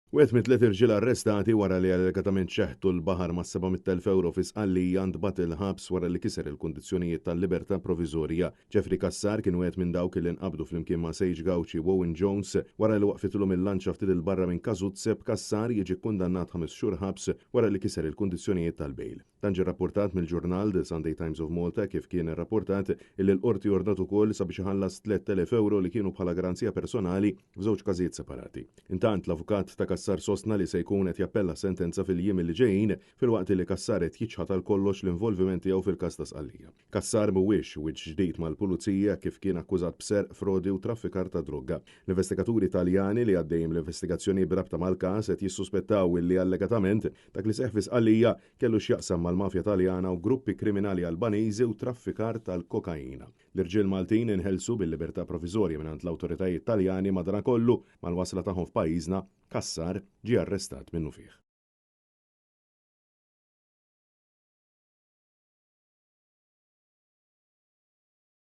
Wieħed mit-tliet irġiel arrestati wara li allegatament xeħtu l-baħar mas-700,000 ewro fi Sqallija ntbagħat il-ħabs wara li kiser il-kundizzjonijiet tal-libertà proviżorja. Jeffrey Cassar kien wieħed minn dawk li nqabdu flimkien ma' Sage Gauci u Owen Jones wara li waqfitilhom il-lanċa ftit 'il barra minn Casuzze b'Cassar jiġi kkundannat ħames xhur ħabs wara li kiser il-kundizzjonijiet tal-bail. Dan ġie rrappurtat mill-ġurnal The Sunday Times of Malta kif kien irrapportat illi l-Qorti ordnat ukoll sabiex iħallas 3,000 ewro li kienu bħala garanzija personali f'żewġ każijiet separati. Intant, l-avukat ta' Cassar sostna li se jkun qed jappella s-sentenza fil-jiem li ġejjin filwaqt li Cassar qed jiċħad għal kollox l-involviment tiegħu fil-każ ta' Sqallija. Cassar mhuwiex wiċċ ġdid mal-Pulizija kif kien akkużat b'serq, frodi u traffikar ta' droga. L-investigaturi Taljani li għaddejjin bl-investigazzjoni b'rabta mal-każ qed jissuspettaw illi allegatament dak li seħħ fi Sqallija kellu x'jaqsam mal-mafja Taljana u gruppi kriminali Albaniżi u traffikar tal-kokaina. L-irġiel Maltin inħelsu bil-libertà proviżorja mingħand l-awtoritajiet Taljani madanakollu mal-wasla tagħhom f'pajjiżna, Cassar ġie arrestat minnufih.